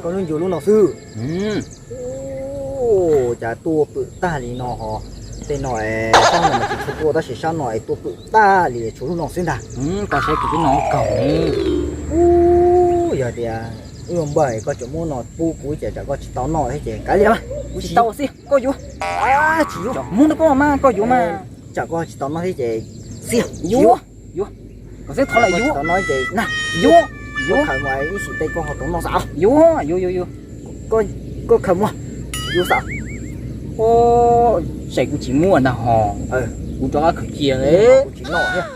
Koj lub ncuav lub no xwb. Ua cas tuaj pwm tag li no ho. Tej no es sab no mas tsis tshua tuaj tab sis sab no es tuaj pwm tag li tshuav lub no xwb ntag. Koj saib kuv lub no kaum ne. Yog tias wb ua npawg koj tseem muab no pub kuv ces tsam koj tsis tau noj thiab ces kav liam mas. Kuv tsis tau xwb koj yuav. Tsis yuav, muab rau koj mas koj yuav mas. Tsam koj tsis tau noj thiab ces xij. Yuav, yuav. Koj xwb thov lawm yuav. Tau noj ces na. Yuav, yuav. Khaws mas ib sim tej koj ho tau noj xwb. Yuav, yuav, yuav, yuav. Koj khaws mas yuav xwb. Ua, ces kuv tsis muaj ntag ho. Kuv rov qab khaws cia. Kuv tsis noj thiab.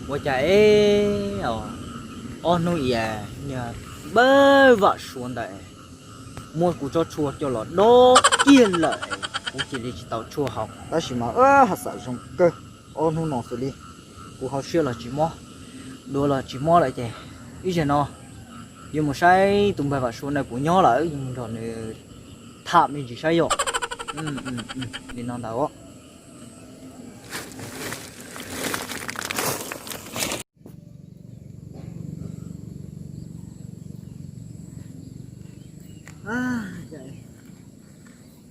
Ua cas es ob hnub ias niag npawg Vam Suav ntawd muab kuv tsob tshuaj coj los dob kiag lawm, kuv cia li tsis tau tshuaj haus. Tab sis mas ha xam zoo kawg, ob hnub no xws li kuv hauv siab los tsis mob, dua los tsis mob lawm ces ib zaug no yuav mus saib tus npawg Vam Suav ntawd puas nyob lawm, yuav mus nrog nws tham me ntsis saib yom. Li no ntawd.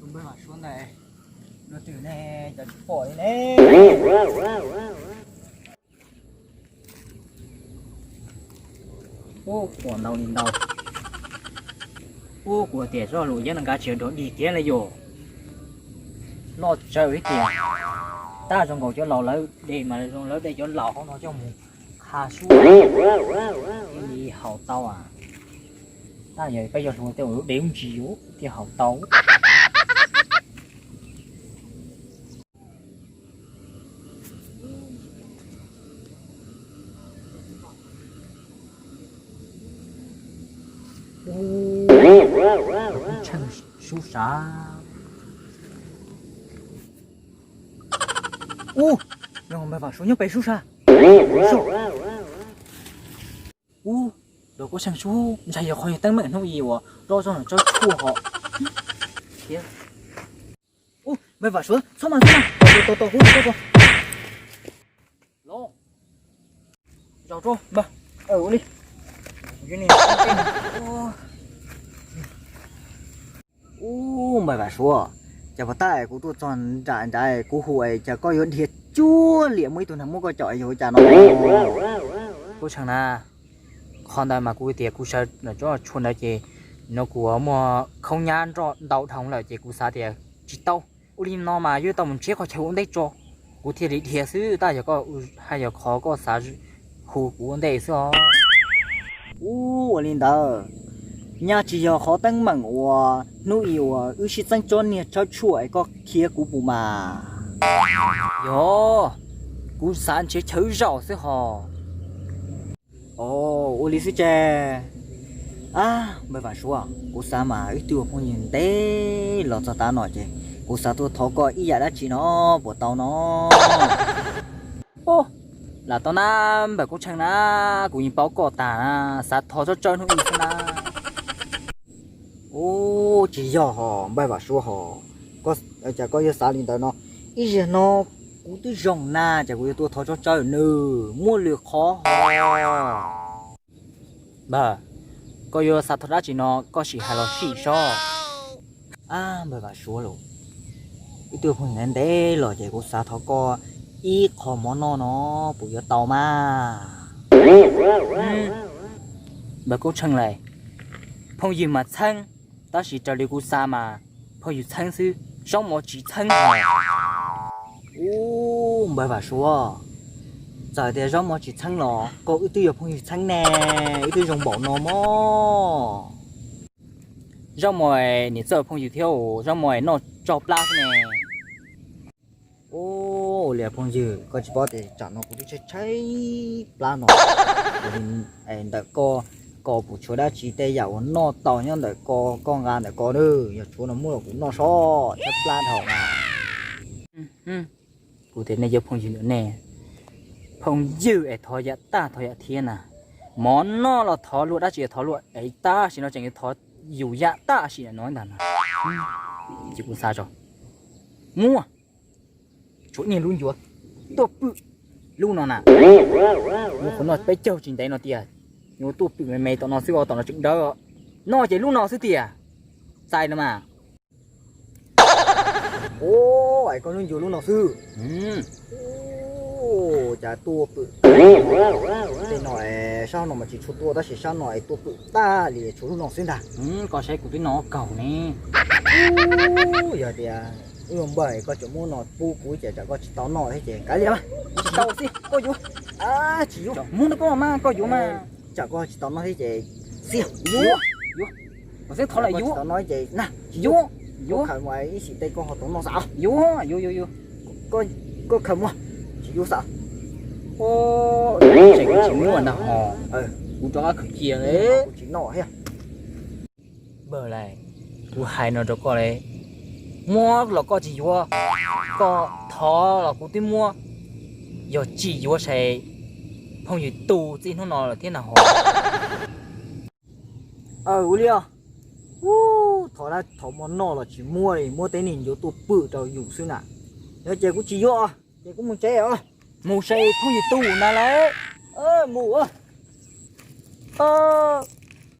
Tus npawg Vam Suav ntawd, luag twg ne, cov tsis pom li ne. Ub, ua ntau li ntau. Ub, kuv tias zoj lus yeeb no nkaj tsis dog dig kiag li yom. Noj tsawg ib tias, tab zoo nkaus cov laus lawv de mas zoo lawv de cov laus hauv no coj mus qha sub thiaj li haus tau a. Tab yog peb cov hluas tej lub de lub ntsis yuav thiaj haus tau. Ub, tsheej sub sav. Ub, npawg Vam Suav nyob pem sub sav. Ub, los kuv tsheej sub ntshai yog qhov yog teeb meem hnub i uas dob zoj no tsawb tshuaj ho. Ub, npawg Vam Suav txhob mas txhob mas, tos tos tos hu hu hu. Los, zaum rau npawg, ua li. Ub, npawg Vam Suav, cas puas tab kuv tuaj txog nram nrad kuv hu es cas koj yuav dhia cuag liam muaj ib tug neeg muab koj caum es yog ua cas no? Kuv tsheej na, qhov ntawd mas kuv tias kuv sawv tsob tshuaj ntawd ces no kuv muaj khaub nyab nroj ntau dhau lawm ces kuv xav tias tsis tau. Ua li no mas yuav tau mus nrhiav qhov chaw ua ntej tso, kuv thiaj li dhia xwb. Tab yog koj hais yog qhov koj xav hu kuv ua ntej xwb os. Ub, ua li ntawd, nyaj tsis yog qhov teeb meem uas hnub i uas wb sib txeeb tsob niag tsawb tshuaj es koj khiav kuv puas mas? Yog, kuv xav nrhiav chaw zaum xwb hos. Ua li xwb ces, a, npawg Vam Suav, kuv xav mas wb twb ua phooj ywg ntev los txog tav no ces kuv xav tuaj thov koj ib yam dab tsi no puas tau no? Lam tau na, npawg Koob Tsheej na, kuv yeej paub koj tas na, xav thov tsob tsawb hnub i xwb na. Ub, tsis yog hos npawg Vam Suav hos, cas koj yuav xav li ntawd no? Ib zaug no kuv twb zoo na, cas kuv yuav tuaj thov tsob tsawb nws muaj lwm qhov hos. Npawg, koj yuav xav thov dab tsi no koj sim hais los sim sob. A, npawg Vam Suav los, wb twb ua phooj ywg ntev los ces kuv xav thov koj ib qho mov noj no puas yuav tau mas? Npawg Koob Tsheej las, phooj ywg mas txheeb, tab sis raws li kuv xav mas phooj ywg txheeb xwb, zaub mov tsis txheeb hos. Ub, npawg Vam Suav, txawm tias zaub mov tsis txheeb los koj wb twb yog phooj ywg txheeb ne, wb twb zoo npaum no mog. Zaub mov es niam txawj phooj ywg thiab, zaub mov es noj tsau plab xwb ne. Ub, ua li phooj ywg, koj tsis paub tias tsam no kuv twb tshaib tshaib plab no, ntawm ko, ko puas tshuav dab tsi tej yam uas noj tau nyob ntawm ko, koj nqa ntawm ko na, yog tshuav no muab los kuv noj sob, tshaib plab dhau na. Kuv tias nej yog phooj ywg ntawm nej, phooj ywg es thov yam taj thov yam thiab na, mov noj los thov luag dab tsi thov luag es tab sis no tseem yuav thov yus yam taj sim no ntag na. Ces kuv xav tso, muaj, tshuav niag lub ncuav tuaj pwm Lub no na, qhov no peb caug tsis ntev no tiag. Yuav tuaj pwm me me tom no xwb os, tom no tseem dawb. No ces lub no xwb tiag. Txais no mas. Ua, es koj hnub ncu lub no xwb. Cas tuaj pwm tej no, sab no mas tsis tshua tuaj tab sis sab no es tuaj pwm tag li, tshuav lub no xwb ntag. Koj saib kuv twb noj kaug ne. Yog tias wb ua npawg koj tseem muab no pub kuv ces tsam koj tsis tau noj thiab ces kav liam mas. Tsis tau xwb koj yuav. Tsis yuav, muab rau koj mas koj yuav mas. Tsam koj tsis tau noj thiab ces xib yuav. Yuav, yuav. Xeeb thov lawm yuav. Tsis tau noj ces na, yuav, yuav. Khaws mus ib sim tej koj ho tau noj xwb. Yuav, yuav, yuav, yuav. Koj khaws mus, tsis yuav xwb. Tsis muaj ntag ho. Kuv rov qab khaws cia. Kuv tsis noj thiab. Npawg, kuv hais no rau koj li, muab los koj tsis yuav, koj thov los kuv twb muab. Yog tsis yuav ces phooj ywg tu txij hnub no lawm thiab na ho. Ua li os. Thov dab thov muab noj los tsis muab li, muab tej niag ncuav tuaj pwm rau yus xwb na. Yog ces kuv tsis yuav os, ces kuv mus tsev os. Mus ces phooj ywg tu na lawm. Mus.